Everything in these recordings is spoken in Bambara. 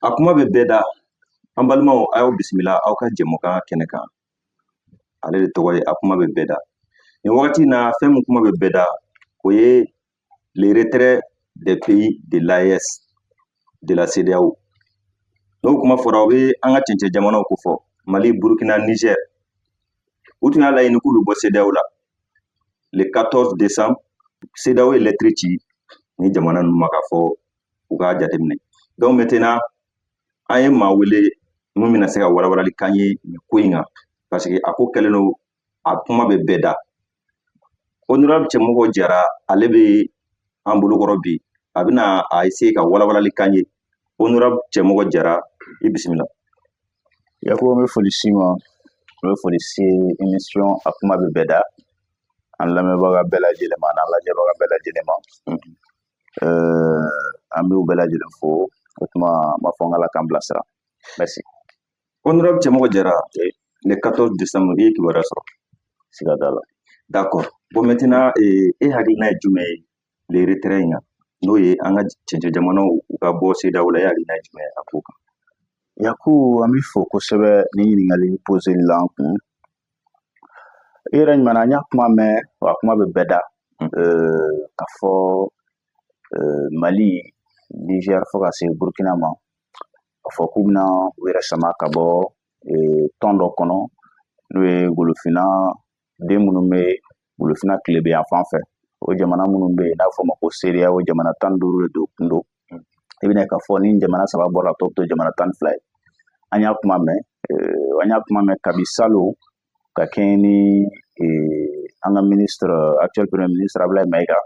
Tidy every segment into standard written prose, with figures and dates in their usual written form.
A kuma bɛ bɛɛ da. An balimaw, a y'aw bisimila aw ka jɛmukan kɛnɛ kan. Ale de tɔgɔ ye A kuma bɛ bɛɛ da. Nin wagati in na, fɛn min kuma bɛ bɛɛ da, o ye le retrait des pays de l'AES de la CEDEAO. N'o kuma fɔra, o bɛ an ka cɛncɛn jamanaw ko fɔ, Mali, Burukina, Niger. U tun y'a laɲini k'u bɛ bɔ CEDEAO la. Le 14 décembre, CEDEAO ye lettre ci ni jamana ninnu ma k'a fɔ u k'a jateminɛ. Donc maintenant, an ye maa wele mun bɛna se ka walawalali k'an ye nin ko in kan, parce que a ko kɛlen don, a kuma bɛ bɛɛ da. Honorable Cɛmɔgɔ Jara, ale bɛ an bolokɔrɔ bi, a bɛna a essayer ka walawalali k'an ye. Honorable Cɛmɔgɔ Jara, i bisimila. Yakuba, n bɛ foli s'i ma, n bɛ foli se émission A kuma bɛ bɛɛ da an lamɛnbaga bɛɛ lajɛlen ma, n'an lajɛbaga bɛɛ lajɛlen ma. An b'u bɛɛ lajɛlen fo. O tuma n b'a fɔ n k'Ala k'an bilasira. Merci. Honorable Cɛmɔgɔ Jara, le 14 décembre, i ye kibaruya sɔrɔ? Siga t'a la. D'accord. Bon, maintenant, e hakilina ye jumɛn ye le retrait in kan, n'o ye an ka cɛncɛn jamanaw u ka bɔ CEDEAO la? E hakilina ye jumɛn ye a ko kan? Yaku, an b'i fo kosɛbɛ ni ɲininkali poseli la an kun. I yɛrɛ ɲuman, an y'a kuma mɛn, wa kuma bɛ bɛɛ da, ka fɔ Mali, Niger, fo ka se Burukina ma, ka fɔ k'u bɛna u yɛrɛ sama ka bɔ tɔn dɔ kɔnɔ, n'o ye Golofinna den minnu bɛ Golofina tilebin yan fan fɛ, o jamana minnu bɛ yen n'a fɔ ma ko CEDEAO, jamana 15 de don kun don. I bɛna k'a fɔ ni jamana saba bɔra, tɔ bɛ to jamana 12 ye. An y'a kuma mɛn, an y'a kuma mɛn kabi salon, ka kɛɲɛ ni an ka ministre, actuel premier ministre Abdoulaye Maïga,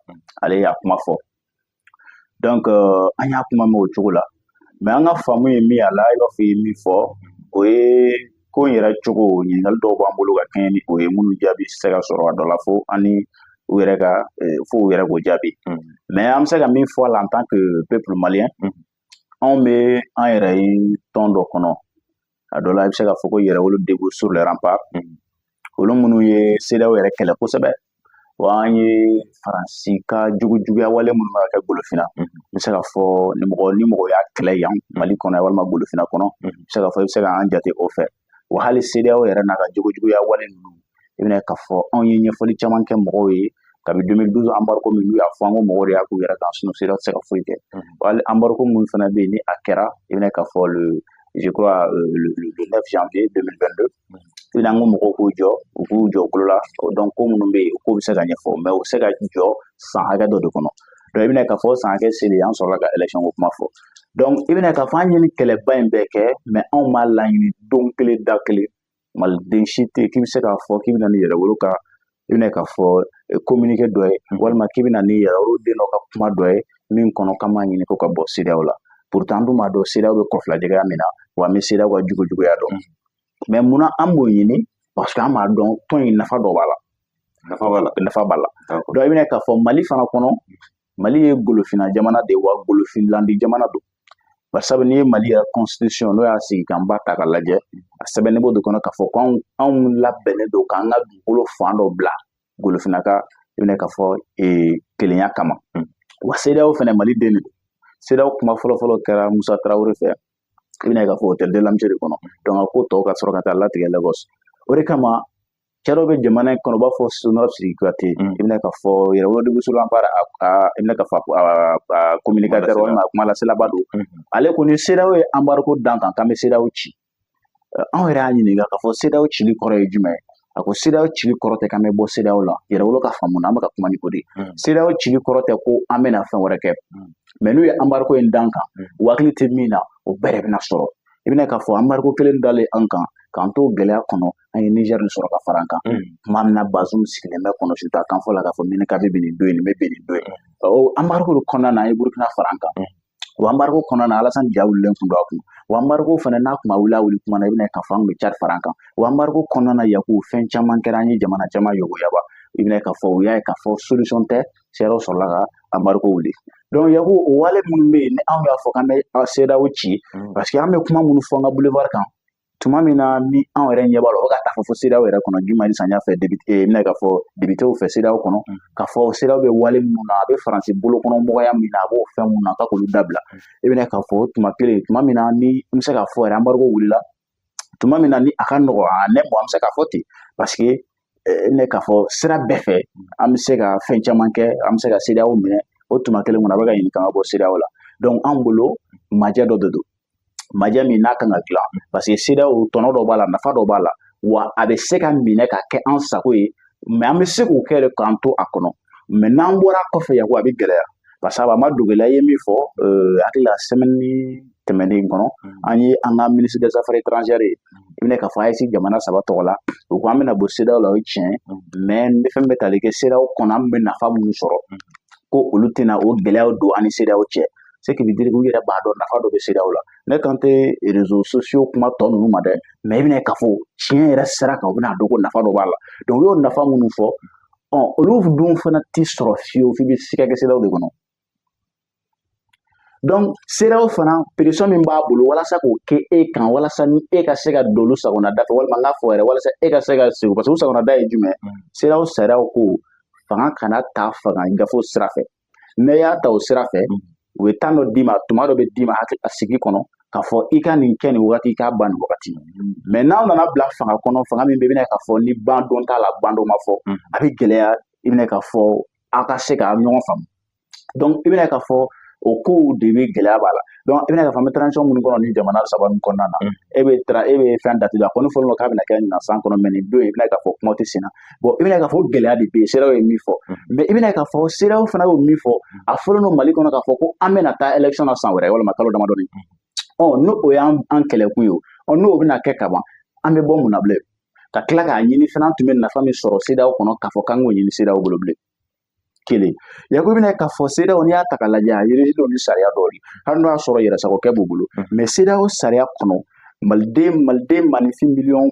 ale y'a kuma fɔ. Donc an y'a kuma mɛn o cogo la, mais an ka faamu ye min a la, i b'a fɔ i ye min fɔ, o ye ko in yɛrɛ cogo. Ɲininkali dɔw b'an bolo ka kɛɲɛ ni o ye, minnu jaabi tɛ se ka sɔrɔ a dɔ la fo an ni u yɛrɛ ka, fo u yɛrɛ k'o jaabi. Mais an bɛ se ka min fɔ a la en tant que peuple malien, anw bɛ an yɛrɛ ye tɔn dɔ kɔnɔ. A dɔ la, i bɛ se k'a fɔ ko Yɛrɛwolo debout sur les remparts, olu minnu ye CEDEAO yɛrɛ kɛlɛ kosɛbɛ, wa an ye Faransi ka jugujuguya wale minnu bɛ ka kɛ Golofina, n bɛ se k'a fɔ ni mɔgɔ y'a kɛlɛ yan Mali kɔnɔ walima Golofina kɔnɔ, i bɛ se k'a fɔ i bɛ se k'an jate o fɛ. Wa hali CEDEAO yɛrɛ n'a ka jugujuguya wale ninnu, i bɛna k'a fɔ anw ye ɲɛfɔli caman kɛ mɔgɔw ye kabi 2012 embargo min n'u y'a fɔ, an ko mɔgɔw de y'a k'u yɛrɛ kan, sinon CEDEAO tɛ se ka foyi kɛ. Hali embargo minnu fana bɛ yen ni a kɛra, i bɛna k'a fɔ le, je crois, le 9 janvier 2022, i bɛna an ko mɔgɔw k'u jɔ, u k'u jɔ bolo la. Donc ko minnu bɛ yen, o ko bɛ se ka ɲɛfɔ, mais o bɛ se ka jɔ san hakɛ dɔ de kɔnɔ. Donc i bɛna k'a fɔ san hakɛ selen, an sɔrɔla ka élection ko kuma fɔ. Donc i bɛna k'a fɔ an ye nin kɛlɛba in bɛɛ kɛ, mais anw m'a laɲini don kelen da kelen. Maliden si tɛ yen k'i bɛ se k'a fɔ k'i bɛna ni Yɛrɛwolo ka, i bɛna k'a fɔ communiqué dɔ ye, walima k'i bɛna ni Yɛrɛwolo den dɔ ka kuma dɔ ye min kɔnɔ k'an b'a ɲini ko ka bɔ CEDEAO la. Pourtant an dun b'a dɔn CEDEAO bɛ kɔfilajɛgɛya min na, wa an bɛ CEDEAO ka jugujuguya dɔn. Mais munna an b'o ɲini? Parce que an b'a dɔn tɔn in nafa dɔ b'a la. Nafa b'a la. Nafa b'a la. Donc i bɛna k'a fɔ Mali fana kɔnɔ, Mali ye golofina jamana de ye, wa golofinlandi jamana don. Bari sabu n'i ye Mali yɛrɛ constitution, n'o y'a sigikanba ta k'a lajɛ, a sɛbɛnnen b'o de kɔnɔ k'a fɔ ko anw labɛnnen don k'an ka dugukolo fan dɔ bila golofina ka, i bɛna k'a fɔ kelenya kama. Wa CEDEAO fana, Mali den de don. CEDEAO kuma fɔlɔ-fɔlɔ kɛra Musa Tarawele fɛ, i bɛna k'a fɔ hôtel de l'Amitié de kɔnɔ. Donc a ko tɔw ka sɔrɔ ka taa latigɛ Lagos. O de kama cɛ dɔw bɛ jamana in kɔnɔ, u b'a fɔ Honorable Sidiki Kuyate, i bɛna k'a fɔ Yɛrɛwolo debout sur rempart, i bɛna k'a fɔ a communicateur walima a kuma laselaba don. Ale ko ni CEDEAO ye embargo d'an kan, k'an bɛ CEDEAO ci. Anw yɛrɛ y'a ɲininka k'a fɔ CEDEAO cili kɔrɔ ye jumɛn ye? A ko CEDEAO cili kɔrɔ tɛ k'an bɛ bɔ CEDEAO la. Yɛrɛwolo ka faamu na, an bɛ ka kuma ni o de ye. CEDEAO cili kɔrɔ tɛ ko an bɛna fɛn wɛrɛ kɛ, mais n'u ye embargo in d'an kan, u hakili tɛ min na, o bɛɛ de bɛna sɔrɔ. I bɛna k'a fɔ embargo kelen dalen an kan, k'an to gɛlɛya kɔnɔ, an ye Niger nin sɔrɔ ka fara an kan. Tuma min na Bazoum sigilen bɛ kɔnɔsi ta kan fɔ la k'a fɔ Ménaka bɛ nin don yen, nin bɛ nin don yen. O embargo de kɔnɔna na, an ye Burukina fara an kan. O embargo kɔnɔna na, Alassane ja wulilen kun don a kun. O embargo fana n'a kun ma wuli, a wuli kuma na, i bɛna k'a fɔ an kun bɛ Tchad fara an kan. O embargo kɔnɔna na, Yaku, fɛn caman kɛra, an ye jamana caman yoboyaba. I bɛna k'a fɔ u y'a ye k'a fɔ solution tɛ, CEDEAO sɔrɔla ka embargo wuli. Donc Yaku, o wale minnu bɛ yen ni anw y'a fɔ k'an bɛ CEDEAO ci, parce que an bɛ kuma minnu fɔ an ka boulevard kan, Tuma min na ni anw yɛrɛ ɲɛ b'a la, o bɛ ka taa fɔ fo CEDEAO yɛrɛ kɔnɔ, Juma ni samiya fɛ, député, i bɛna k'a fɔ députéw fɛ CEDEAO kɔnɔ, k'a fɔ CEDEAO bɛ wale minnu na, a bɛ Faransi bolokɔnɔ mɔgɔya min na, a b'o fɛn minnu na, k'a k'olu dabila. I bɛna k'a fɔ tuma kelen, tuma min na ni an bɛ se k'a fɔ yɛrɛ, embargo wulila tuma min na ni a ka nɔgɔ, a ne an bɛ se k'a fɔ ten, parce que ne k'a fɔ sira bɛɛ fɛ an bɛ se ka fɛn caman kɛ, an bɛ se ka CEDEAO minɛ. O tuma kelen kɔnɔ, a bɛ ka ɲini k'an ka bɔ CEDEAO la. Donc an bolo, majɛ dɔ de don, majɛ min n'a kan ka dilan, parce que CEDEAO tɔnɔ dɔ b'a la, nafa dɔ b'a la, wa a bɛ se ka minɛ ka kɛ an sago ye, mais an bɛ se k'o kɛ de k'an to a kɔnɔ. Mais n'an bɔra kɔfɛ, Yaku, a bɛ gɛlɛya, parce que a ma dogo la. I ye min fɔ, hakili la, semaine tɛmɛnen kɔnɔ, an ye an ka ministre des Affaires étrangères ye, i bɛna k'a fɔ AES jamana saba tɔgɔ la, u ko an bɛna bɔ CEDEAO la, o ye tiɲɛ, mais ni fɛn bɛ tali kɛ CEDEAO kɔnɔ, an bɛ nafa minnu sɔrɔ, ko olu tɛna o gɛlɛyaw don an ni CEDEAO cɛ. Ce qui veut dire k'u yɛrɛ b'a dɔn nafa dɔ bɛ CEDEAO la. Ne kan tɛ réseaux sociaux kuma tɔ ninnu ma dɛ, mais i bɛna k'a fɔ tiɲɛ yɛrɛ sira kan, u bɛna dɔn ko nafa dɔ b'a la. Donc u y'o nafa minnu fɔ, ɔ olu dun fana tɛ sɔrɔ fiyewu f'i bɛ siga kɛ CEDEAO de kɔnɔ. Donc CEDEAO fana, pression min b'a bolo walasa k'o kɛ e kan, walasa ni e ka se ka don olu sagona da fɛ, walima n k'a fɔ yɛrɛ, walasa e ka se ka segu, parce que u sagona da ye jumɛn? CEDEAO sariyaw ko fanga kana ta fanga gafew sira fɛ. N'i y'a ta o sira fɛ, u bɛ temps dɔ d'i ma, tuma dɔ bɛ d'i ma a sigi kɔnɔ k'a fɔ i ka nin kɛ nin wagati, i k'a ban nin wagati. Mais n'aw nana bila fanga kɔnɔ, fanga min bɛ, i bɛna k'a fɔ ni ban don t'a la, ban don ma fɔ, a bɛ gɛlɛya, i bɛna k'a fɔ aw ka se ka ɲɔgɔn faamu. Donc i bɛna k'a fɔ o kow de bɛ gɛlɛya b'a la. Donc i bɛna k'a fɔ an bɛ transition minnu kɔnɔ ni jamana saba ninnu kɔnɔna na, e bɛ fɛn date a kɔni fɔlen don k'a bɛna kɛ ɲinan san kɔnɔ, mais nin don i bɛna k'a fɔ kuma tɛ sen na. Bon, i bɛna k'a fɔ gɛlɛya de bɛ yen. CEDEAO ye min fɔ, mais i bɛna k'a fɔ CEDEAO fana y'o min fɔ, a fɔlen don Mali kɔnɔ k'a fɔ ko an bɛna taa élection na san wɛrɛ walima kalo damadɔni. Ɔ n'o o y'an an kɛlɛkun ye, ɔ n'o bɛna kɛ kaban, an bɛ bɔ mun na bilen ka tila k'a ɲini fana? An tun bɛ nafa min sɔrɔ CEDEAO kɔnɔ, k'a fɔ k'an k'o ɲini CEDEAO bolo bilen. Kelen, Yaku, bɛna k'a fɔ CEDEAO, n'i y'a ta k'a lajɛ, a yiridenw ni sariya dɔw de, hali n'o y'a sɔrɔ yɛrɛsagokɛ b'u bolo, mais CEDEAO sariya kɔnɔ, maliden maninfin miliyɔn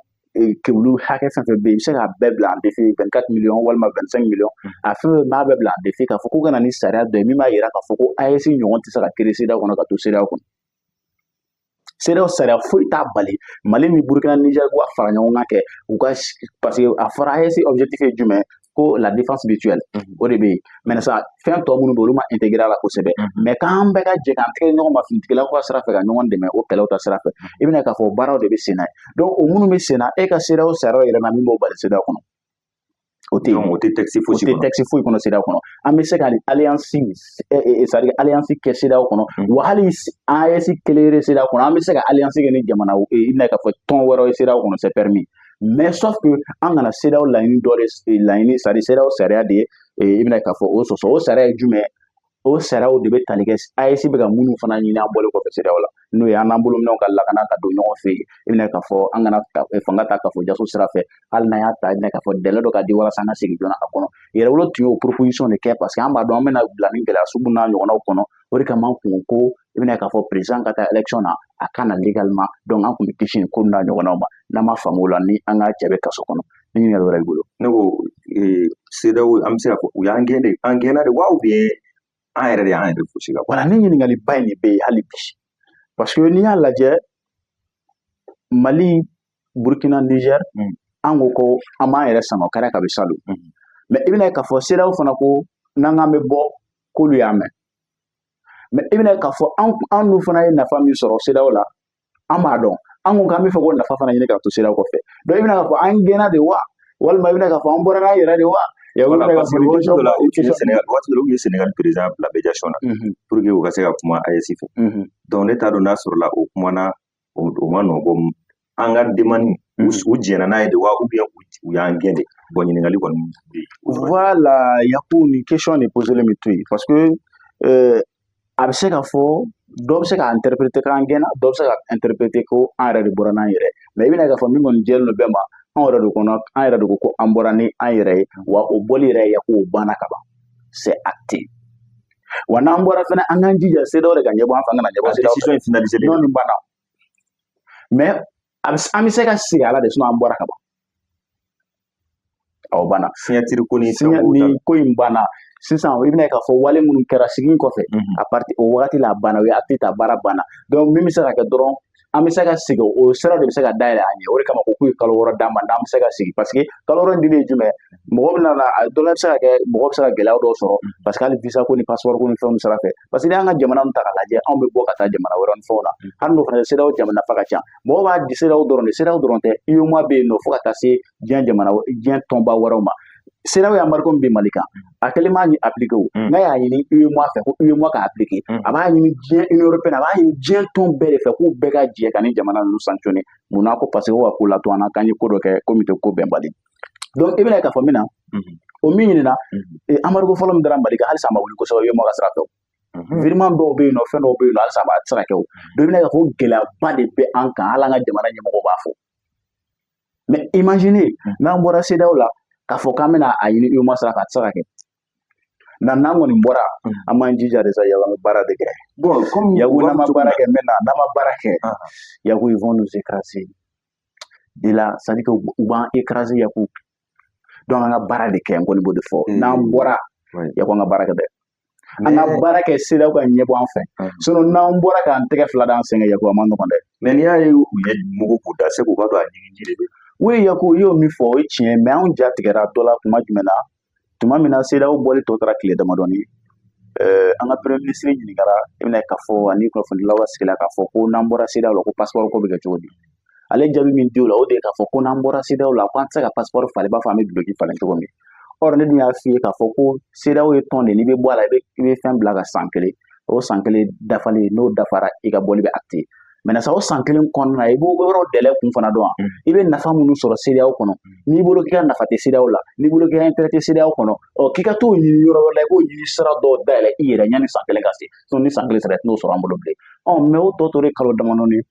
kewulu hakɛ fɛn fɛn bɛ yen, i bɛ se k'a bɛɛ bila en défi, 24 millions walima 25 millions, a fɛn fɛn b'a bɛɛ bila en défi k'a fɔ k'u ka na ni sariya dɔ ye min b'a yira k'a fɔ ko AES ɲɔgɔn tɛ se ka créer CEDEAO kɔnɔ ka to CEDEAO kɔnɔ. CEDEAO sariya foyi t'a bali Mali ni Burukina, Niger k'u ka fara ɲɔgɔn kan kɛ u ka, parce que a fɔra AES objectif ye jumɛn? Ko la défense mutuelle, o de bɛ yen. Mais sa fɛn tɔ minnu bɛ yen, olu ma intégré a la kosɛbɛ. Mais k'an bɛɛ ka jɛ k'an tɛgɛ ɲɔgɔn ma finitigilakaw ka sira fɛ ka ɲɔgɔn dɛmɛ o kɛlɛw ta sira fɛ, i bɛna k'a fɔ baaraw de bɛ sen na. Donc o minnu bɛ sen na, e ka CEDEAO sariyaw yɛrɛ na min b'o bali CEDEAO kɔnɔ, o tɛ yen. O tɛ texte fosi o tɛ texte foyi kɔnɔ CEDEAO kɔnɔ. An bɛ se ka alliance, c'est à dire alliance kɛ CEDEAO kɔnɔ, wa hali AES kelen yɛrɛ CEDEAO kɔnɔ, an bɛ se ka alliance kɛ ni jamana, i bɛna k'a fɔ tɔn wɛrɛw ye CEDEAO kɔnɔ, c'est permis. Mais sauf que an kana CEDEAO laɲini dɔ de laɲini, c'est à dire CEDEAO sariya de ye, i bɛna k'a fɔ o sɔsɔ. O sariya ye jumɛn? O sariyaw de bɛ tali kɛ AES bɛ ka minnu fana ɲini an bɔlen kɔfɛ CEDEAO la, n'o ye an n'an bolominɛnw ka lakana ka don ɲɔgɔn fɛ yen, i bɛna k'a fɔ an kana fanga ta k'a fɔ jaso sira fɛ, hali n'an y'a ta, i bɛna k'a fɔ délai dɔ ka di walasa an ka segin joona a kɔnɔ. Yɛrɛwolo tun y'o proposition de kɛ, parce que an b'a dɔn an bɛna bila ni gɛlɛya sugu n'a ɲɔgɔnnaw kɔnɔ. O de kama an kun ko i bɛna k'a fɔ président ka taa élection na, a ka na légalement. Donc an kun bɛ kisi nin ko n'a ɲɔgɔnnaw ma, n'an ma faamu o la, ni an ka cɛ bɛ kaso kɔnɔ. Ni ɲininkali wɛrɛ b'i bolo. Ne ko CEDEAO, an bɛ se k'a fɔ u y'an gɛn de, an gɛnna de wa, ou bien an yɛrɛ de y'an yɛrɛ fosi ka bɔ? Wala, ni ɲininkaliba in de bɛ yen hali bi, parce que n'i y'a lajɛ, Mali, Burkina, Niger, an ko ko an b'an yɛrɛ sama kari kabi salon, mais i bɛna ye k'a fɔ CEDEAO fana ko n'an k'an bɛ bɔ, k'olu y'a mɛn. Mais i bɛna ye k'a fɔ an dun fana ye nafa min sɔrɔ CEDEAO la, an b'a dɔn. An ko k'an bɛ fɛ k'o nafa fana ɲini ka to CEDEAO kɔfɛ. Donc i bɛna k'a fɔ an gɛnna de wa, walima i bɛna k'a fɔ an bɔra n'an yɛrɛ de wa? Voilà, parce que waati dɔ la, u tun ye Sénégal, waati dɔ la u ye Sénégal président bila médiation na pour que u ka se ka kuma AES fɛ. Donc ne t'a dɔn n'a sɔrɔla o kumana, o ma nɔ bɔ an ka demande, u jɛnna n'a ye de wa, ou bien u y'an gɛn de? Bon, ɲininkali kɔni bɛ yen. Voilà, Yaku, nin question de poselen bɛ to yen, parce que a bɛ se ka fɔ dɔ bɛ se ka interpréter k'an gɛnna, dɔ bɛ se ka interpréter ko an yɛrɛ de bɔra n'an yɛrɛ. Mais i bɛna k'a fɔ min kɔni jɛlen don bɛɛ ma, anw yɛrɛ de kɔnɔ, an yɛrɛ de ko ko an bɔra ni an yɛrɛ ye, wa o bɔli yɛrɛ ye ko o banna ka ban, c'est acté. Wa n'an bɔra fɛnɛ, an k'an jija CEDEAO de ka ɲɛbɔ an fɛ, an kana ɲɛbɔ CEDEAO fɛ. Décision est finalisée. Non, nin banna, mais an bɛ se ka sigi a la de, sinon an bɔra ka ban, aw banna. Signature ko ni ni ko in banna. Sisan i bɛna ye k'a fɔ wale minnu kɛra sigi in kɔfɛ, à partir o wagati la, a banna, o ye acte ta, baara banna. Donc min bɛ se ka kɛ dɔrɔn, an bɛ se ka segin, o sira de bɛ se ka dayɛlɛ an ɲɛ. O de kama ko k'u ye kalo 6 d'an ma, n'an bɛ se ka segin, parce que kalo 6 in dili ye jumɛn? Mɔgɔ bɛ na, a dɔ la bɛ se ka kɛ, mɔgɔ bɛ se ka gɛlɛya dɔw sɔrɔ, parce que hali visa ko ni passeport ko ni fɛnw sira fɛ, parce que n'i y'an ka jamana ta k'a lajɛ, anw bɛ bɔ ka taa jamana wɛrɛ ni fɛnw na, hali n'o fana ye CEDEAO jamana nafa ka ca. Mɔgɔ b'a di CEDEAO dɔrɔn de, CEDEAO dɔrɔn tɛ, UEMOA bɛ yen nɔ, fo ka taa se diɲɛ jamana, diɲɛ tɔnba wɛrɛw ma. CEDEAO ye embargo min bɛ Mali kan, a kɛlen m'a appliqué o, n'a y'a ɲini UEMOA fɛ ko UEMOA ka appliqué, a b'a ɲini diɲɛ Union européenne, a b'a ɲini diɲɛ tɔn bɛɛ de fɛ k'u bɛɛ ka jɛ ka nin jamana ninnu sanctionner. Munna? Ko parce que ko ka ko latɔ an na, k'an ye ko dɔ kɛ ko min tɛ ko bɛnbali. Donc i bɛna ye k'a fɔ min na, o min ɲinina, embargo fɔlɔ min dara Mali kan, halisa a ma wuli kosɛbɛ UEMOA ka sira fɛ. Virement dɔw bɛ yen nɔ, fɛn dɔw bɛ yen nɔ, halisa a tɛ se ka kɛ o. Donc i bɛna ye k'a fɔ gɛlɛyaba de bɛ an kan, hali an ka jamana ɲɛmɔgɔw b'a fɔ. Mais imaginez n'an bɔra CEDEAO la, k'a fɔ k'an bɛna a ɲini UEMOA sira fɛ, a tɛ se ka kɛ. Nka n'an kɔni bɔra, an b'an jija de sa, Yaku, an bɛ baara de kɛ. Bon, comme Yaku, n'an ma baara kɛ, maintenant n'an ma baara kɛ, Yaku, ils vont nous écraser de là, c'est à dire que u b'an écraser, Yaku. Donc an ka baara de kɛ, n kɔni b'o de fɔ. N'an bɔra, Yaku, an ka baara kɛ dɛ, an ka baara kɛ, CEDEAO ka ɲɛbɔ an fɛ. Sinon n'an bɔra k'an tɛgɛ fila d'an sen kan, Yaku, a ma nɔgɔn dɛ. Mais n'i y'a ye u ye mugu k'u da, se k'u b'a dɔn a ɲigin de bɛ. Oui, Yaku, i y'o min fɔ, o ye tiɲɛ ye, mais anw ja tigɛra dɔ la tuma jumɛn na? Tuma min na CEDEAO bɔli tɔ taara tile damadɔni, an ka premier ministre ɲininkara, i bɛna k'a fɔ ani kunnafonidilaw ka sigi la, k'a fɔ ko n'an bɔra CEDEAO la, ko passeport ko bɛ kɛ cogo di? Ale jaabi min di o la, o de ye k'a fɔ ko n'an bɔra CEDEAO la, ko an tɛ se ka passeport falen i b'a fɔ an bɛ duloki falen cogo min. Or ne dun y'a f'i ye k'a fɔ ko CEDEAO ye tɔn de, n'i bɛ bɔ a la, i bɛ fɛn bila ka san kelen, o san kelen dafalen, n'o dafara, i ka bɔli bɛ acté. Maintenant sa, o san kelen kɔnɔna na, i b'o yɔrɔ délai kun fana dɔn wa? I bɛ nafa minnu sɔrɔ CEDEAO kɔnɔ, n'i bolo k'i ka nafa tɛ CEDEAO la, n'i bolo k'i ka intérêt tɛ CEDEAO kɔnɔ, ɔ k'i ka t'o ɲini yɔrɔ wɛrɛ la, i b'o ɲini sira dɔw dayɛlɛ i yɛrɛ yanni san kelen ka se. Sinon ni san kelen sera, i tɛn'o sɔrɔ an bolo bilen. Ɔ mais o tɔ tora kalo damadɔni,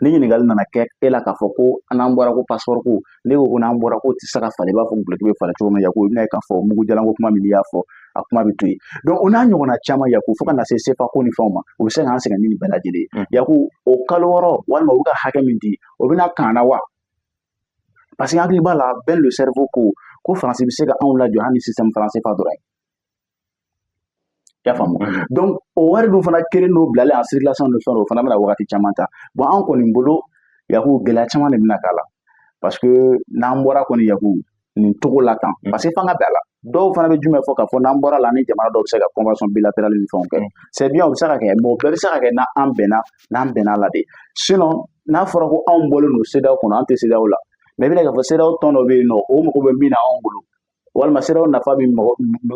ni ɲininkali nana kɛ e la k'a fɔ ko n'an bɔra ko passeport ko, ne ko ko n'an bɔra k'o tɛ se ka falen i b'a fɔ duloki bɛ falen cogo min, Yaku, i bɛna ye k'a fɔ mugujalan ko kuma min n'i y'a fɔ, a kuma bɛ to yen. Donc o n'a ɲɔgɔnna caman, Yaku, fo ka na se CFA ko ni fɛnw ma, o bɛ se k'an sɛgɛn ni nin bɛɛ lajɛlen ye. Yaku, o kalo 6 walima u bɛ ka hakɛ min di, o bɛna kan na wa? Parce que hakili b'a la, Ben le cerveau ko Faransi bɛ se ka anw lajɔ hali ni système franc CFA dɔrɔn ye. I y'a faamu? Donc o wari dun fana kelen n'o bilalen en circulation de fɛn, o fana bɛna wagati caman ta. Bon, an kɔni bolo, Yaku, gɛlɛya caman de bɛna k'a la, parce que n'an bɔra kɔni, Yaku, nin cogo la tan, parce que f'an ka bɛn a la. Dɔw fana bɛ jumɛn fɔ? K'a fɔ n'an bɔra la, ni jamana dɔw bɛ se ka convention bilatérale ni fɛnw kɛ, c'est bien, o bɛ se ka kɛ, mais o bɛɛ bɛ se ka kɛ n'an bɛnna, n'an bɛnna la de. Sinon n'a fɔra ko anw bɔlen don CEDEAO kɔnɔ, an tɛ CEDEAO la, mais i bɛna k'a fɔ CEDEAO tɔn dɔ bɛ yen nɔ, o mago bɛ min na anw bolo, walima CEDEAO nafa bɛ mɔgɔ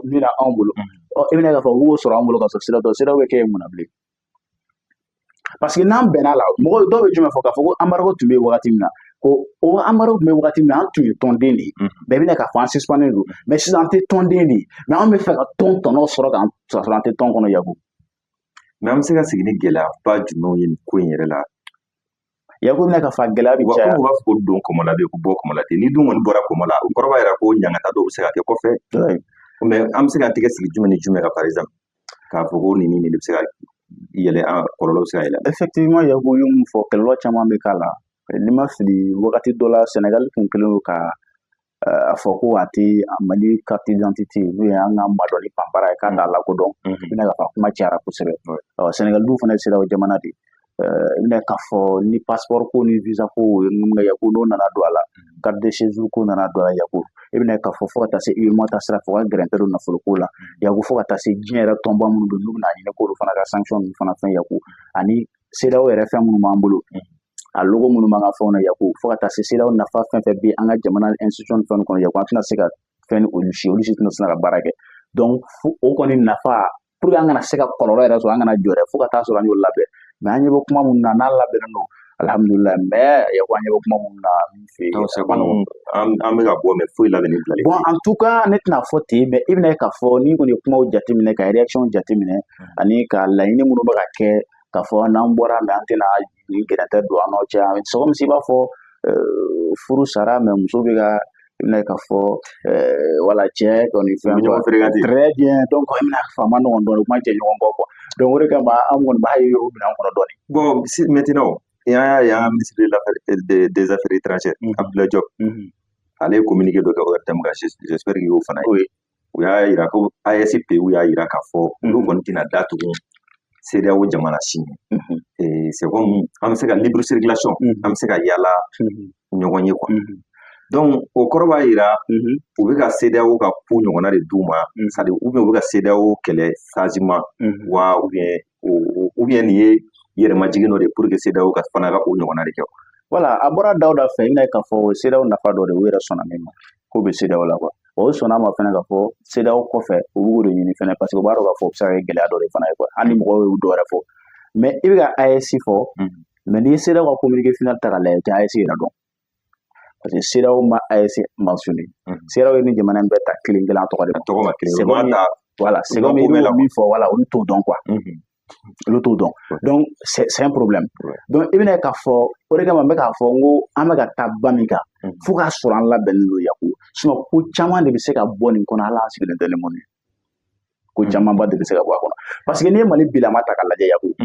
min na anw bolo, ɔ i bɛna k'a fɔ u b'o sɔrɔ an bolo ka sɔrɔ CEDEAO tɛ. CEDEAO bɛ kɛ yen mun na bilen? Parce que n'an bɛnna la, mɔgɔ dɔw bɛ jumɛn fɔ? K'a fɔ ko embargo tun bɛ yen wagati min na, ko o embargo tun bɛ wagati min na, an tun ye tɔnden de ye, bɛɛ bɛna k'a fɔ an suspendé don, mais sisan an tɛ tɔnden de ye, mais an bɛ fɛ ka tɔn tɔnɔ sɔrɔ k'an sɔrɔ an tɛ tɔn kɔnɔ, Yaku. Mais an bɛ se ka sigi ni gɛlɛyaba jumɛnw ye nin ko in yɛrɛ la? Yaku, bɛna k'a fɔ a gɛlɛya bɛ Wa caya. Komi u b'a fɔ ko don kɔmɔ la bɛ yen, ko bɔ kɔmɔ la ten, ni dun kɔni bɔra kɔmɔ la, o kɔrɔ b'a jira ko ɲangata dɔw bɛ se ka kɛ kɔfɛ. Mais an bɛ se k'an tɛgɛ sigi jumɛn ni jumɛn kan, par exemple, k'a fɔ ko nin ni nin de bɛ se ka yɛlɛ, an kɔlɔlɔ bɛ se ka yɛlɛ? Effectivement, Yaku, ye mun fɔ, kɔlɔlɔ caman bɛ k'a la. N'i ma fili, wagati dɔ la, Sénégal tun kɛlen don ka a fɔ ko a tɛ Mali carte d'identité, n'o ye an ka madɔni panpara ye, k'a t'a lakodɔn. I bɛna k'a fɔ a kuma cayara kosɛbɛ. Ɔ Sénégal dun fana ye CEDEAO jamana de ye. I bɛna k'a fɔ ni passeport ko ni visa ko Yaku, n'o nana don a la, carte de séjour ko nana don a la, Yaku, i bɛna k'a fɔ fo ka taa se UEMOA ta sira fɛ, u ka gɛrɛntɛ don nafolo ko la, Yaku, fo ka taa se diɲɛ yɛrɛ tɔnba minnu don, n'u bɛna ɲini k'olu fana ka sanction ninnu fana fɛn, Yaku, ani CEDEAO yɛrɛ fɛn minnu b'an bolo, a logo minnu b'an ka fɛnw na, Yaku, fo ka taa se CEDEAO nafa fɛn fɛn bɛ an ka jamana institution ni fɛnw kɔnɔ, Yaku, an tɛna se ka fɛn ni olu si, olu si tɛna se ka baara kɛ. Donc o kɔni nafa, pour que an kana se ka kɔlɔlɔ yɛrɛ sɔrɔ, an kana jɔ dɛ, fo ka taa sɔrɔ an y'o labɛn. Mais an ɲɛ bɛ kuma minnu na, n'a labɛnnen don, alhamdulilayi, mais Yaku, an ɲɛ bɛ kuma minnu na min fɛ yen. Donc c'est comme an bɛ ka bɔ, mais foyi labɛnni bilalen. Bon, en tout cas, ne tɛna fɔ ten, mais i bɛna ye k'a fɔ n'i kɔni ye kumaw jateminɛ, ka réaction jateminɛ, ani ka laɲini minnu bɛ ka kɛ, k'a fɔ n'an bɔra, mais an tɛna nin gɛrɛntɛ don an n'aw cɛ. C'est comme si i b'a fɔ furu sara, mais muso bɛ ka, i bɛna ye k'a fɔ wala cɛ kɔni fɛn. Ɲɔgɔn fréquenter. Très bien. Donc i bɛna fɔ a ma nɔgɔn dɔɔnin, kuma cɛ ɲɔgɔn kɔ quoi. Donc o de kama an kɔni b'a ye o minɛn kɔnɔ dɔɔnin. Bon, si, maintenant, an y'a ye an ka ministre de l'affaire des affaires étrangères, Abdoulaye Diop, ale ye communiqué dɔ kɛ ORTM kan, j'espère que y'o fana ye. Oui. U y'a yira ko AES pays y'a yira k'a fɔ olu kɔni tɛna da tugun CEDEAO jamana si ɲɛ. C'est comme an bɛ se ka libre circulation, an bɛ se ka yala ɲɔgɔn ye quoi. Donc o kɔrɔ b'a yira u bɛ ka CEDEAO ka ko ɲɔgɔnna de d'u ma, c'est à dire ou bien u bɛ ka CEDEAO kɛlɛ sagement wa, ou bien nin ye yɛrɛmajigin dɔ de pour que CEDEAO ka fana ka o ɲɔgɔnna de kɛ. Voilà, a bɔra Dawuda fɛ, i bɛna ye k'a fɔ o CEDEAO nafa dɔ de, u yɛrɛ sɔnna min ma k'o bɛ CEDEAO la quoi. O sɔnna ma fana k'a fɔ CEDEAO kɔfɛ, u b'o de ɲini fana, parce que u b'a dɔn k'a fɔ o bɛ se ka kɛ gɛlɛya dɔ de fana ye quoi, hali ni mɔgɔw y'o dɔ wɛrɛ fɔ. Mais i bɛ ka AES fɔ, mais n'i ye CEDEAO ka communiqué final ta k'a lajɛ, i tɛ AES yɛrɛ dɔn, parce que CEDEAO ma AES mentionné. CEDEAO ye ni jamana in bɛɛ ta kelen kelen a tɔgɔ de ma. Tɔgɔ ma kelen. C'est comme, voilà, c'est comme i b'o min fɔ, voilà, olu t'o dɔn quoi, olu t'o dɔn. Donc c'est un problème. Donc i bɛna k'a fɔ, o de kama n bɛ k'a fɔ n ko an bɛ ka taa ba min kan, fo k'a sɔrɔ an labɛnnen don Yaku. Sinon ko caman de bɛ se ka bɔ nin kɔnɔ, hali an sigilen tɛ ni mun ye. Ko camanba de bɛ se ka bɔ a kɔnɔ, parce que n'i ye Mali bilama ta k'a lajɛ Yaku,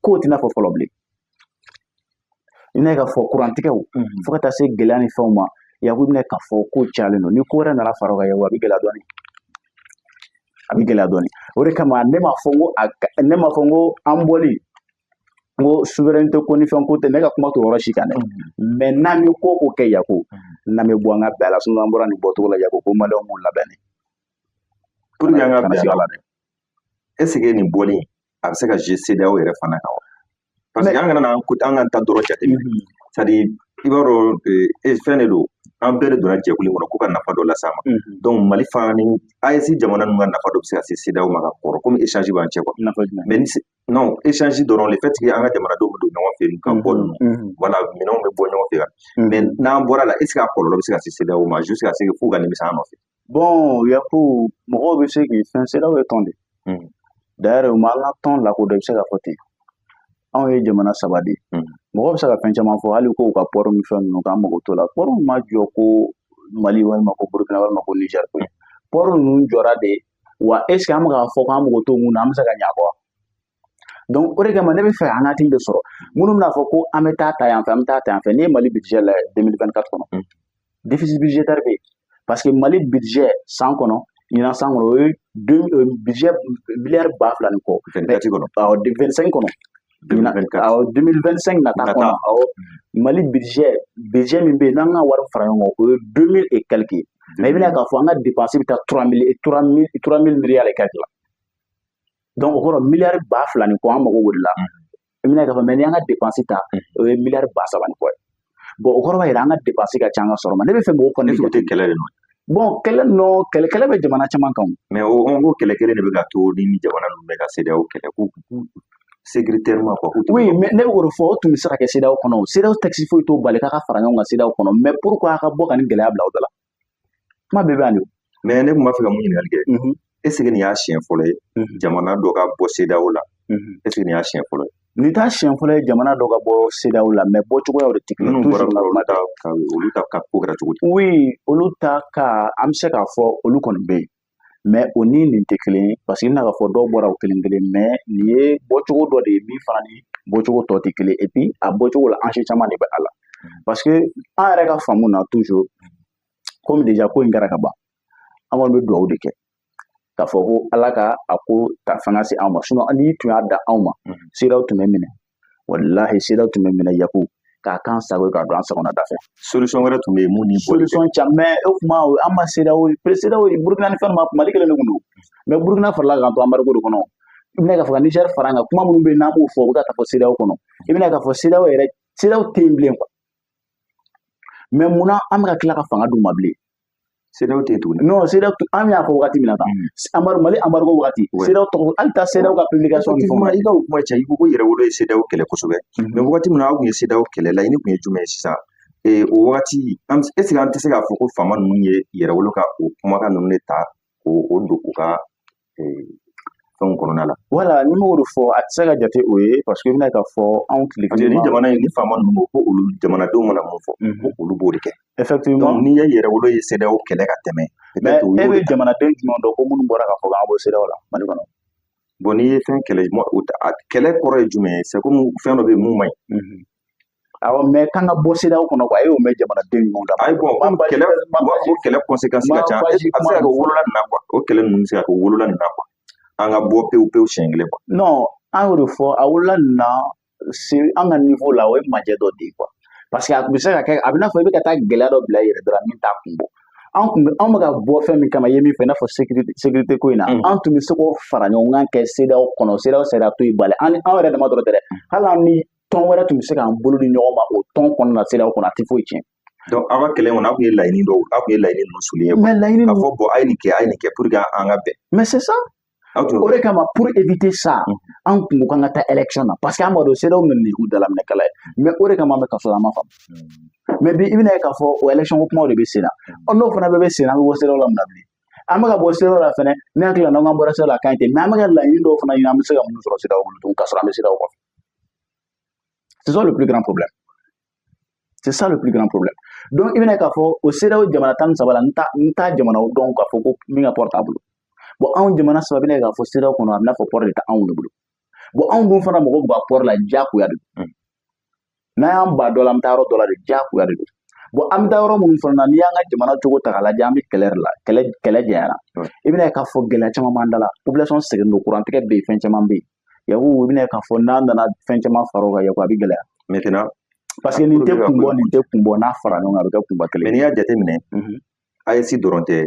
k'o tɛna fɔ fɔlɔ bilen. I bɛna k'a fɔ kurantigɛw fo ka taa se gɛlɛya ni fɛnw ma Yaku, i bɛna k'a fɔ ko cayalen don. Ni ko wɛrɛ nana fara o kan Yaku, a bɛ gɛlɛya dɔɔnin, a bɛ gɛlɛya dɔɔnin. O de kama ne m'a fɔ n ko a, ne m'a fɔ n ko an bɔli, n ko souveraineté ko ni fɛn ko tɛ, ne ka kuma t'o yɔrɔ si kan dɛ. Mais n'an bɛ ko o ko kɛ Yaku, n'an bɛ bɔ an ka bɛn a la, sinon an bɔra nin bɔcogo la Yaku, ko maliyɛnw b'u labɛn. Pour que an ka bɛn a la dɛ, est ce que nin bɔli a bɛ se ka jouer CEDEAO yɛrɛ fana kan wa? Parce que an kana an ka ta dɔrɔn jateminɛ, c'est à dire i b'a dɔn fɛn de don, an bɛɛ de donna jɛkulu in kɔnɔ ko ka nafa dɔ las'a ma. Donc Mali fana ni AES jamana ninnu ka nafa dɔ bɛ se ka se CEDEAO ma ka kɔrɔ, komi échange b'an cɛ quoi. Mais ni non échange dɔrɔn, le fait que an ka jamanadenw bɛ don ɲɔgɔn fɛ ka bɔ ninnu, voilà, minɛnw bɛ bɔ ɲɔgɔn fɛ. Mais n'an bɔra la, est ce que a kɔlɔlɔ bɛ se ka se CEDEAO ma jusqu'à ce que f'u ka nimisa an nɔfɛ? Bon Yaku, mɔgɔw bɛ se k'i fɛn, CEDEAO ye tɔn de. D'ailleurs u ma an ka tɔn lakodɔn, i bɛ se k'a fɔ ten. Anw ye jamana saba de ye. Mɔgɔ bɛ se ka fɛn caman fɔ, hali ko u ka port ni fɛn ninnu, k'an mago t'o la. Port ma jɔ ko Mali walima ko Burukina walima ko Niger koyi. Port ninnu jɔra de wa, est ce que an bɛ k'a fɔ k'an mago t'o mun na, an bɛ se ka ɲɛ a kɔ wa? Donc o de kama ne bɛ fɛ an ka hakili de sɔrɔ minnu bɛna fɔ ko an bɛ taa ta yan fɛ, an bɛ taa ta yan fɛ. N'i ye Mali budget lajɛ 2024 kɔnɔ, déficit budgétaire bɛ yen, parce que Mali budget san kɔnɔ, ɲinan san kɔnɔ, o ye budget miliyari 2000 ni kɔ. 24 kɔnɔ? Awɔ, 25 kɔnɔ. Awɔ, 2025 nata kɔnɔ. Awɔ, Mali budget min bɛ yen n'an ka wari fara ɲɔgɔn kan, o ye 2000 et quelque. Mais i bɛna k'a fɔ an ka dépense bɛ taa 3000 milliards et quelque la. Donc o kɔrɔ miliyari 2000 ni kɔ, an mago b'o de la. I bɛna k'a fɔ, mais n'i y'an ka dépense ta, o ye miliyari 3000 ni kɔ ye. Bon, o kɔrɔ b'a jira an ka dépense ka ca an ka sɔrɔ ma. Ne bɛ fɛ mɔgɔw kɔni. Est-ce que o tɛ kɛlɛ de nɔ? Bon, kɛlɛ nɔ, kɛlɛ bɛ jamana caman kan. Mais o ko kɛlɛ kelen de bɛ ka to ni jamana ninnu bɛ ka CEDEAO kɛlɛ ko sécuritairement quoi. Oui, mais ne bɛ k'o de fɔ, o tun bɛ se ka kɛ CEDEAO kɔnɔ. O CEDEAO texte foyi t'o bali k'a ka fara ɲɔgɔn kan CEDEAO kɔnɔ. Mais pourquoi a ka bɔ ka nin gɛlɛya bila o da la? Kuma bɛɛ bɛ yan de. Mais ne tun b'a fɛ ka mun ɲininkali kɛ, est ce que nin y'a siɲɛ fɔlɔ ye jamana dɔ ka bɔ CEDEAO la? Est ce que nin y'a siɲɛ fɔlɔ ye? Nin t'a siɲɛ fɔlɔ ye jamana dɔ ka bɔ CEDEAO la, mais bɔcogoyaw de tɛ kelen. Minnu bɔra olu ta ka ko kɛra cogo di? Oui, olu ta ka, an bɛ se k'a fɔ olu kɔni bɛ yen, mais o ni nin tɛ kelen ye, parce que i bɛna k'a fɔ dɔw bɔra o kelen kelen, mais nin ye bɔcogo dɔ de ye min fana ni bɔcogo tɔ tɛ kelen. Et puis a bɔcogo la, enjeu caman de bɛ a la, parce que an yɛrɛ ka faamu na toujours, komi déjà ko in kɛra ka ban, an kɔni bɛ dugawu de kɛ k'a fɔ ko Ala ka a ko ta fanga se anw ma. Sinon n'i tun y'a da anw ma, CEDEAO tun bɛ minɛ, walahi CEDEAO tun bɛ minɛ Yaku, k'a kan sago ye k'a don an sagona da fɛ. Solution wɛrɛ tun bɛ yen mun ni bɔli? Solution caman, mais o kuma an ma CEDEAO, CEDEAO Burukina ni fɛn ma, Mali kelen de kun don, mais Burukina farala k'an to embargo de kɔnɔ. I bɛna k'a fɔ ka Niger fara an kan, kuma minnu bɛ yen n'an b'o fɔ, u bɛ ka taa fɔ CEDEAO kɔnɔ. I bɛna k'a fɔ CEDEAO yɛrɛ, CEDEAO tɛ yen bilen quoi. Mais munna an bɛ ka tila ka fanga d'u ma bilen? CEDEAO tɛ yen tuguni? Non, CEDEAO, an y'a fɔ wagati min na tan, embargo, Mali embargo wagati, CEDEAO tɔgɔ, hali taa CEDEAO ka publication ni fɛnw. I ka o kuma cɛ, i ko ko yɛrɛwolo ye CEDEAO kɛlɛ kosɛbɛ. Mais wagati min na aw tun ye CEDEAO kɛlɛ, laɲini tun ye jumɛn ye sisan? O wagati, est ce que an tɛ se k'a fɔ ko faama ninnu ye yɛrɛwolo ka o kumakan ninnu de ta k'o don u ka fɛnw kɔnɔna la? Wala, ni m'o de fɔ, a tɛ se ka jate o ye, parce que i bɛna k'a fɔ anw tile Parce que ni jamana in ni faama ninnu ko ko olu jamanadenw mana mun fɔ, ko olu b'o de kɛ. Effectivement. Donc n'i ye yɛrɛwolo ye CEDEAO kɛlɛ ka tɛmɛ. Mais e bɛ jamanaden jumɛn dɔn ko minnu bɔra k'a fɔ k'an bɔ CEDEAO la Mali kɔnɔ? Bon, n'i ye fɛn kɛlɛ, kɛlɛ kɔrɔ ye jumɛn ye? C'est comme fɛn dɔ bɛ yen mun man ɲi. Awɔ, mais k'an ka bɔ CEDEAO kɔnɔ quoi, e y'o mɛn jamanaden ɲumanw da? Ayi, bon, komi kɛlɛ, o kɛlɛ conséquence ka ca, a bɛ se ka kɛ wolola nin na quoi. O kɛlɛ ninnu bɛ se ka kɛ wolola nin na quoi, an ka bɔ pewu pewu siɲɛ kelen quoi. Non, an y'o de fɔ, a wolola nin na, c'est an ka niveau la, o ye majɛ dɔ de ye quoi, parce que a tun bɛ se ka kɛ, a bɛ n'a fɔ i bɛ ka taa gɛlɛya dɔ bila i yɛrɛ dɔrɔn min t'a kun bɔ. An kun bɛ, anw bɛ ka bɔ fɛn min kama, i ye min fɔ, i n'a fɔ sécurité ko in na, an tun bɛ se k'o fara ɲɔgɔn kan kɛ CEDEAO kɔnɔ. CEDEAO sariya to yen bali an ni anw yɛrɛ dama dɔrɔn tɛ dɛ, hali an ni tɔn wɛrɛ tun bɛ se k'an bolo di ɲɔgɔn ma o tɔn kɔnɔna na, CEDEAO kɔnɔ, a tɛ foyi tiɲɛ. Donc aw ka kɛlɛ kɔnɔ, aw tun ye laɲini dɔw, aw tun ye laɲini ninnu souligner quoi. Mais laɲini K'a fɔ bon, a ye nin kɛ, a ye nin kɛ pour que an ka bɛn. Mais c'est ça. Aw tun O de kama, pour éviter ça, an kun ko k'an ka taa élection na, parce que an b'a dɔn CEDEAO nana ni k'u dalaminɛkɛla ye. Mais o de kama an bɛ kaso la, an ma faamu. Mais bi, i bɛna ye k'a fɔ o élection ko kumaw de bɛ sen na. Ɔ, n'o fana bɛɛ bɛ sen na, an bɛ bɔ CEDEAO la mun na bilen? An bɛ ka bɔ CEDEAO la fɛnɛ, ne hakili la, n'an bɔra CEDEAO la, a ka ɲi ten, mais an bɛ ka laɲini dɔw fana ɲini, an bɛ se ka minnu sɔrɔ CEDEAO bolo tugun, k'a sɔrɔ an bɛ CEDEAO kɔfɛ. C'est ça le plus grand problème, c'est ça le plus grand problème. Donc i bɛna ye k'a fɔ o CEDEAO jamana 13 la, n ta jamanaw dɔn k'a fɔ ko min ka port t'a bolo. Bon, anw jamana saba bɛna ye k'a fɔ CEDEAO kɔnɔ, a bɛna fɔ port de tɛ anw de bolo. Bon, anw dun fana mɔgɔw b'u ka port la, diyagoya de don. N'an y'an ba dɔ la, an bɛ taa yɔrɔ dɔ la de, diyagoya de don. Bon, an bɛ taa yɔrɔ minnu fana na, n'i y'an ka jamana cogo ta k'a lajɛ, an bɛ kɛlɛ de la, kɛlɛ janyara. I bɛna ye k'a fɔ gɛlɛya caman b'an da la, population sɛgɛnnen don, kurantigɛ bɛ yen, fɛn caman bɛ yen. Yaku, i bɛna ye k'a fɔ n'an nana fɛn caman fara o kan, Yaku, a bɛ gɛlɛya. Maintenant Parce que nin tɛ kun bɔ, nin tɛ kun bɔ, n'a fara ɲɔgɔn kan, a bɛ kɛ kunba kelen. Mais n'i y'a jateminɛ, AES dɔrɔn tɛ,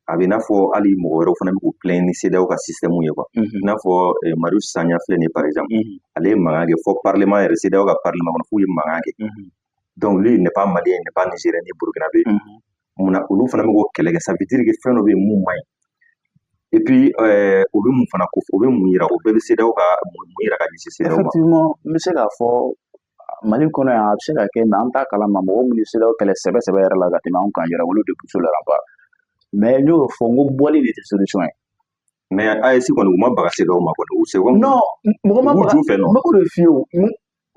a bɛ i n'a fɔ hali mɔgɔ wɛrɛw fana bɛ k'u plaindre ni CEDEAO ka système ye quoi. I n'a fɔ Marius Sagna filɛ nin ye par exemple, ale ye mankan kɛ fɔ parlement yɛrɛ, CEDEAO ka parlement kɔnɔ, f'u ye mankan kɛ. Donc lui, il n'est pas malien, il n'est pas nigérien ni burkinabé. Munna olu fana bɛ k'o kɛlɛ kɛ? Ça veut dire que fɛn dɔ bɛ yen mun man ɲi. Et puis o bɛ mun fana ko, o bɛ mun yira? O bɛɛ bɛ CEDEAO ka mun yira ka ɲɛsin CEDEAO ma? Effectivement, n bɛ se k'a fɔ Mali kɔnɔ yan, a bɛ se ka kɛ, mais an t'a kalama, mɔgɔ minnu ye CEDEAO kɛlɛ sɛbɛ sɛbɛ yɛrɛ la ka tɛmɛ anw kan yɛrɛ, olu de pousse le rempart. Mais n y'o fɔ, n ko bɔli de tɛ solution ye. Mais AES kɔni, u ma baga CEDEAO ma kɔni, u c'est comme Non, mɔgɔ ma u b'u baga ju fɛ nɔ. N bɛ k'o de f'i ye,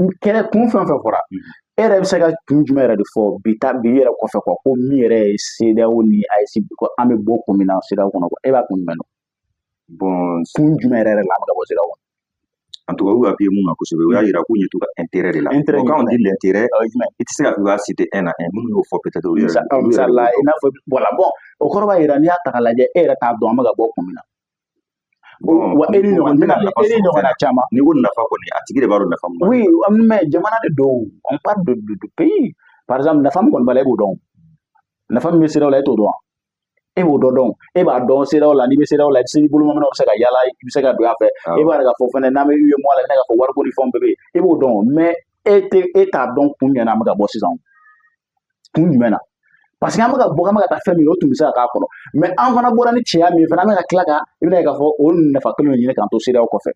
o kɛlɛ kun fɛn fɛn fɔra, e yɛrɛ bɛ se ka kun jumɛn yɛrɛ de fɔ bi ta bi yɛrɛ kɔfɛ quoi, ko min yɛrɛ ye CEDEAO ni AES ko an bɛ bɔ kun min na CEDEAO kɔnɔ quoi, e b'a kun jumɛn dɔn? Bon, Kun jumɛn yɛrɛ yɛrɛ la an bɛ ka bɔ CEDEAO kɔnɔ? En tout cas, u y'u appuyer mun kan kosɛbɛ, u y'a yira k'u ɲɛ t'u ka intérêt de la. Intérêt Bon, quand on jumɛn? dit l'intérêt, O ye jumɛn? i tɛ se k'a fɔ i b'a citer un à un. Minnu y'o fɔ, peut-être olu yɛrɛ olu yɛrɛ Misali de la, b'o i dɔn. n'a fɔ, voilà, bon, o kɔrɔ b'a jira n'i y'a ta k'a lajɛ, e yɛrɛ t'a dɔn an bɛ ka bɔ kun min na. Bon, Wa e ni n'i ko ɲɔgɔn n tɛna nafa e ni sɔrɔ fɛn ɲɔgɔnna na, caman. N'i ko nafa kɔni, a tigi de b'a dɔn nafa mun b'a la. Oui, mais jamana de don, on parle de pays. Par exemple, nafa min kɔni b'a la, e b'o dɔn. Nafa min bɛ CEDEAO la, e t'o dɔn wa? E b'o dɔ dɔn, e b'a dɔn CEDEAO la, n'i bɛ CEDEAO la, i bɛ se i bolomaminɛw bɛ se ka yala, i bɛ se ka don yan fɛ. E b'a ye k'a fɔ fɛnɛ n'an bɛ UEMOA la, i bɛna k'a fɔ wariko ni fɛnw bɛɛ bɛ yen, e b'o dɔn. Mais e tɛ, e t'a dɔn kun jumɛn na an bɛ ka bɔ sisan, kun jumɛn na? Parce que an bɛ ka bɔ, an bɛ ka taa fɛn min, o tun bɛ se ka k'a kɔnɔ. Mais an fana bɔra ni cɛya min ye fana, an bɛ ka tila ka, i bɛna ye k'a fɔ o nafa kelen de ɲini k'an to CEDEAO kɔfɛ.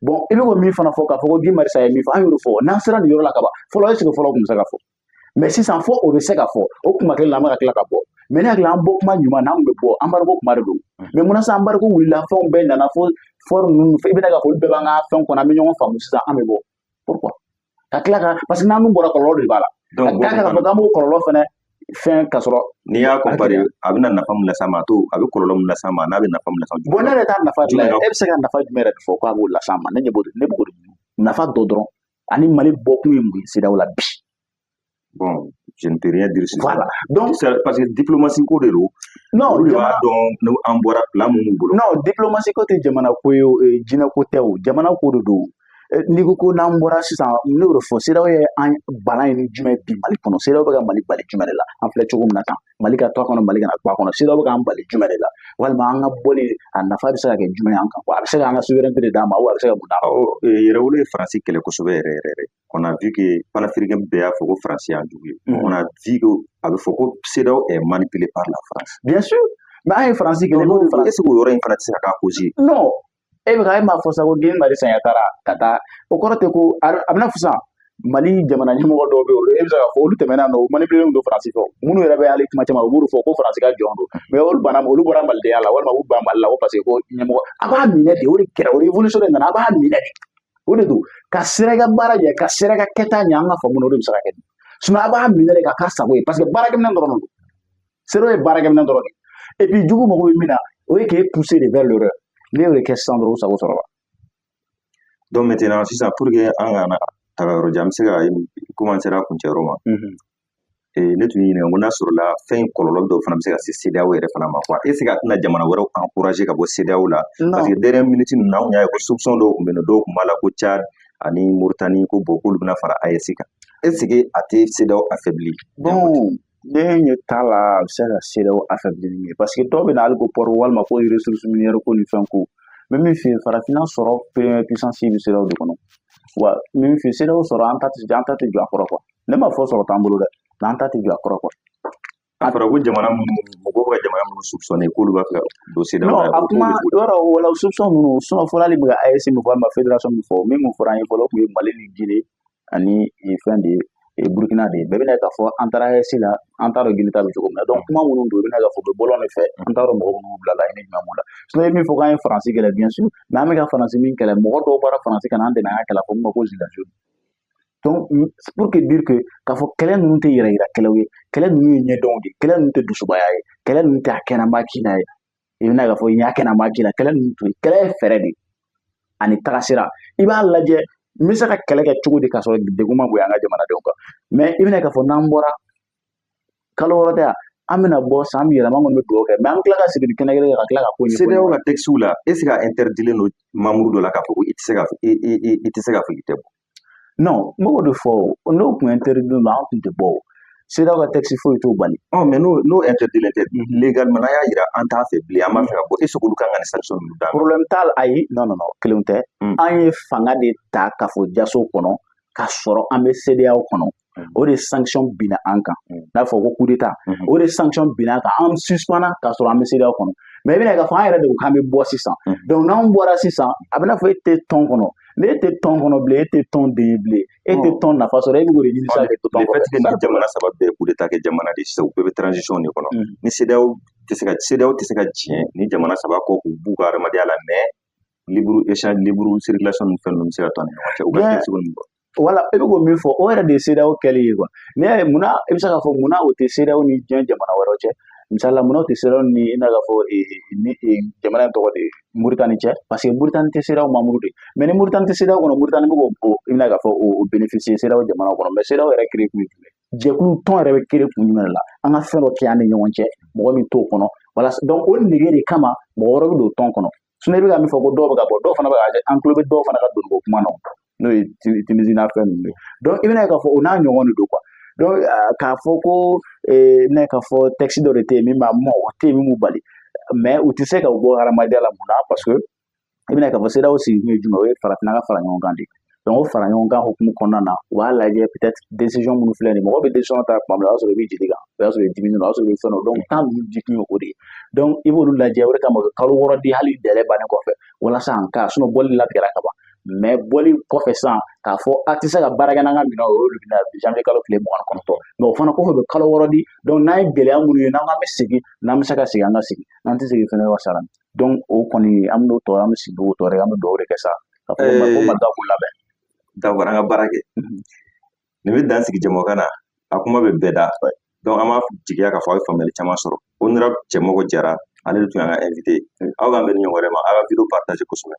Bon, i bɛ k'o min fana fɔ, k'a fɔ ko Guy Marius ye min fɔ, an y'o de fɔ. N'an sera nin yɔrɔ la ka ban, fɔlɔ, est ce que fɔlɔ tun bɛ se ka fɔ? Mais sisan fɔ o bɛ se ka fɔ, o kuma kelen na, an bɛ ka tila ka bɔ. Mais ne hakili la, an bɔ kuma ɲuman n'an tun bɛ bɔ, embargo kuma de don. Mais munna sisan embargo wulila, fɛnw bɛɛ nana fo fɔri ninnu, i bɛna k'a fɔ olu bɛɛ b'an ka fɛnw kɔnɔ, an bɛ ɲɔgɔn faamu sisan, an bɛ bɔ. Pourquoi ka tila ka, parce que n'an dun bɔra, kɔlɔlɔ de b'a la. Donc ka tila k'a fɔ k'an b'o kɔlɔlɔ fɛnɛ fɛn ka sɔrɔ. N'i y'a comparer, a bɛna nafa mun las'a ma, a t'o, a bɛ kɔlɔlɔ mun las'a ma, n'a bɛ nafa mun las'a ma. Bon, ne yɛrɛ t'a nafa de la. Jumɛn ka E bɛ se ka nafa jumɛn yɛrɛ de fɔ k'a b'o las'an ma? Ne ɲɛ b'o de, ne b'o de ɲini, nafa dɔ dɔrɔn, ani Mali bɔkun ye mun ye CEDEAO la bi? Bon, je ne peux rien dire sur ça. Voilà, donc Parce que diplomatie ko de don. Non, Olu de b'a jamana dɔn n'u an bɔra plan mun b'u bolo. Non, diplomatie ko tɛ jamana ko ye o, jinɛ ko tɛ o, jamana ko de don. N'i ko ko n'an bɔra sisan, ne y'o de fɔ, CEDEAO ye an bana ye ni jumɛn bi Mali kɔnɔ? CEDEAO bɛ ka Mali bali jumɛn de la? An filɛ cogo min na tan, Mali ka to a kɔnɔ, Mali kana to a kɔnɔ, CEDEAO bɛ k'an bali jumɛn de la? Walima an ka bɔli, a nafa bɛ se ka kɛ jumɛn ye an kan? A bɛ se k'an ka souveraineté de d'an ma, a bɛ se ka mun d'an ma? Awɔ, yɛrɛwolo ye Faransi kɛlɛ kosɛbɛ yɛrɛ yɛrɛ yɛrɛ. On a vu que panafricain bɛɛ y'a fɔ ko Faransi y'an jugu ye. On a vu que a bɛ fɔ ko CEDEAO est manipulé par la France. Bien sûr, mais an ye Faransi kɛlɛ Donc n'o ye Faransi. est-ce que o yɔrɔ in fana tɛ se ka k'a cause ye? Non, e bɛ ka, e m'a fɔ sa ko Guy Marius Sagna taara ka taa, o kɔrɔ tɛ ko a bɛna fɔ sisan Mali jamana ɲɛmɔgɔ dɔw bɛ yen, e bɛ se k'a fɔ olu tɛmɛna nɔ, o manipulé don Faransi fɛ. Minnu yɛrɛ bɛ hali kuma caman, u b'olu fɔ ko Faransi ka jɔn don, mais olu banna, olu bɔra malidenya la, walima u ban Mali la ko parce que ko ɲɛmɔgɔ a b'a minɛ de, o de kɛra, o révolution de nana, a b'a minɛ de, o de don ka sira i ka baara ɲɛ, ka sira i ka kɛta ɲɛ, an ka faamu na, o de bɛ se ka kɛ. Sinon a b'a minɛ de ka k'a sago ye, parce que baarakɛminɛn dɔrɔn de don, CEDEAO ye baarakɛminɛn dɔrɔn de. Et puis jugu mago bɛ min na, o ye k'e pousser de vers l'erreur. Ne y'o de kɛ sisan dɔrɔn, u sago sɔrɔ la. Donc maintenant sisan, pour que an kana Taga yɔrɔ jan, an bɛ se ka, komi an sera kuncɛyɔrɔ ma, ne tun ɲininka ko n'a sɔrɔla fɛn in kɔlɔlɔ dɔw fana bɛ se ka se CEDEAO yɛrɛ fana ma quoi. Est ce que a tɛna jamana wɛrɛw encourager ka bɔ CEDEAO la? Parce que dernière minute ninnu na, anw y'a ye ko soupçon dɔw tun bɛ yen nɔ, dɔw tun b'a la ko Tchad ani Mauritanie, ko bon, k'olu bɛna fara AES kan. Est ce que a tɛ CEDEAO affaibli? Bon, ne ɲɛ t'a la a bɛ se ka CEDEAO affaibli ni min ye, parce que dɔw bɛ na hali ko port walima ko ressources minières ko ni fɛn ko. N bɛ min f'i ye, farafinna sɔrɔ première puissance bɛ CEDEAO de kɔnɔ. Wa n bɛ min f'i ye, CEDEAO sɔrɔ, an ta tɛ jɔ a kɔrɔ quoi. Ne ma fɔ sɔrɔ t'an bolo dɛ, mais an ta tɛ jɔ a kɔrɔ quoi. A fɔra ko jamana minnu, mɔgɔw bɛ ka jamana minnu soupçonné k'olu b'a fɛ ka don CEDEAO Non, la. a kuma yɔrɔ wala soupçon ninnu, sinon fɔlɔ hali bɛ ka AES min fɔ walima fédération min fɔ, min fɔra an ye fɔlɔ, o tun ye Mali ni Guinée ani fɛn de ye, Burukina de ye. Bɛɛ bɛna ye k'a fɔ an taara AES la, an t'a dɔn Guinée ta bɛ cogo min na. Donc kuma minnu don, i bɛna k'a fɔ u bɛ bɔlɔn de fɛ, an t'a dɔn mɔgɔ minnu b'u bila laɲini jumɛn b'u la. Sinon i ye min fɔ k'an ye Faransi kɛlɛ, bien sûr, mais an bɛ ka Faransi min kɛlɛ, mɔgɔ dɔw bɔra Faransi ka na an dɛmɛ an ka kɛlɛ, a fɔ min ma ko gilets jaunes. Donc pour te dire que k'a fɔ kɛlɛ ninnu tɛ yɛrɛ yira kɛlɛw ye, kɛlɛ ninnu ye ɲɛdɔnw de ye, kɛlɛ ninnu tɛ dusubaya ye, kɛlɛ ninnu tɛ a kɛnɛ an b'a k'i la ye, i bɛna k'a fɔ n y'a kɛnɛ an b'a k'i la, kɛlɛ ninnu to yen. Kɛlɛ ye fɛɛrɛ de ye ani tagasira. I b'a lajɛ, n bɛ se ka kɛlɛ kɛ cogo di k'a sɔrɔ degun ma bonya an ka jamanadenw kan? Mais i bɛna k'a fɔ n'an bɔra kalo 6 tɛ yan, an bɛna bɔ san min yɛlɛma, an kɔni bɛ dugawu kɛ, mais an bɛ tila ka segin ni kɛnɛ kelen kan ka tila ka ko ɲɛfɔ. CEDEAO ka texte la, est ce que a interdilen don membre dɔ la k'a fɔ ko i tɛ se k'a fɔ i tɛ bɔ? Non, n b'o de fɔ o, n'o tun interdit don, an tun tɛ bɔ o. CEDEAO ka texte foyi t'o bali. Ɔ, mais n'o interdilen tɛ légalement, n'a y'a yira an t'a fɛ bilen, an b'a fɛ ka bɔ, est ce que olu kan ka nin sanction ninnu d'a ma? Problème t'a la, ayi, non, non, non, kelenw tɛ. An ye fanga de ta k'a fɔ jaso kɔnɔ k'a sɔrɔ an bɛ CEDEAO kɔnɔ. O de sanction binna an kan. N'a fɔ ko coup d'état, o de sanction binna an kan, an suspendra k'a sɔrɔ an bɛ CEDEAO kɔnɔ. Mais i bɛna k'a fɔ an yɛrɛ de ko k'an bɛ bɔ sisan. Donc n'an bɔra sisan, a bɛna fɔ e tɛ tɔn kɔnɔ. Ne tɛ tɔn kɔnɔ bilen, e tɛ tɔn den ye bilen, e tɛ tɔn nafa sɔrɔ, e bɛ k'o de ɲini sisan k'i to tɔn Le kɔfɛ. fait que ni jamana saba bɛɛ coup d'état kɛ jamana de sisan, u bɛɛ bɛ transition de kɔnɔ. Ni CEDEAO tɛ se ka diɲɛ ni jamana saba kɔ k'u b'u ka adamadenya la, mais libre échange, libre circulation ni fɛn ninnu bɛ se ka to an ni ɲɔgɔn cɛ, u ka texte ninnu bɔ. Wala e bɛ k'o min fɔ, o yɛrɛ de ye CEDEAO kɛli ye quoi. N'i y'a ye, munna i bɛ se k'a fɔ munna o tɛ CEDEAO ni diɲɛ jamana wɛrɛw cɛ? Misali la, munna o tɛ CEDEAO ni i n'a fɔ ni jamana in tɔgɔ de ye Moritani cɛ? Parce que Moritani tɛ CEDEAO membre de ye. Mais ni Moritani tɛ CEDEAO kɔnɔ, Moritani bɛ k'o i bɛna k'a fɔ o bénéficier CEDEAO jamana kɔnɔ. Mais CEDEAO yɛrɛ créé kun ye jumɛn ye? Jɛkulu tɔn yɛrɛ bɛ créé kun jumɛn de la? An ka fɛn dɔ kɛ an ni ɲɔgɔn cɛ, mɔgɔ min t'o kɔnɔ. Voilà, donc o nege de kama mɔgɔ wɛrɛ bɛ don tɔn kɔnɔ. Sinon i bɛ ka min fɔ ko dɔw bɛ ka bɔ, dɔw fana bɛ ka, an tulo bɛ dɔw fana ka donni ko kuma na, n'o ye Tunisie n'a fɛn ninnu ye. Donc i bɛna ye k'a fɔ o n'a ɲɔgɔn de don quoi. Donc k'a fɔ ko i bɛna ye k'a fɔ texte dɔ de tɛ yen min b'a mɔ, o tɛ yen min b'u bali, mais u tɛ se ka bɔ hadamadenya la. Mun na? Parce que i bɛna ye k'a fɔ CEDEAO sigi kun ye jumɛn? O ye farafinna ka fara ɲɔgɔn kan de. Donc o fara ɲɔgɔn kan hukumu kɔnɔna na, u b'a lajɛ peut-être décision minnu filɛ nin ye, mɔgɔ bɛ décision ta tuma min na, o y'a sɔrɔ i bɛ jeli kan, o y'a sɔrɔ i diminen don, o y'a sɔrɔ i bɛ fɛn dɔ. Donc temps ninnu di kun ye o de ye. Donc i b'olu lajɛ, o de kama u bɛ kalo 6 di hali délai bannen kɔfɛ walasa an ka, sinon bɔli latigɛra ka ban. Mais bɔli kɔfɛ sisan k'a fɔ a tɛ se ka baara kɛ n'an ka minɛnw ye, o y'olu bɛna janvier kalo tile 29. Mais o fana kɔfɛ, u bɛ kalo 6 di. Donc n'an ye gɛlɛya minnu ye, n'an k'an bɛ segin, n'an bɛ se ka segin, an ka segin, n'an tɛ segin fɛnɛ, wa sara. Donc o kɔni, an bɛ n'o tɔ, an bɛ sigi o tɔ de, an bɛ dugawu de kɛ sa k'a fɔ ko Mali k'u labɛn. D'accord, an ka baara kɛ. Nin bɛ dan sigi jamakan na, a kuma bɛ bɛɛ da. Donc an b'a jigiya k'a fɔ aw ye faamuyali caman sɔrɔ. Honorable Cɛmɔgɔ Jara, ale de tun y'an ka invité ye. Aw k'an bɛn ni ɲɔgɔn wɛrɛ ma, aw ka vidéo partager kosɛbɛ.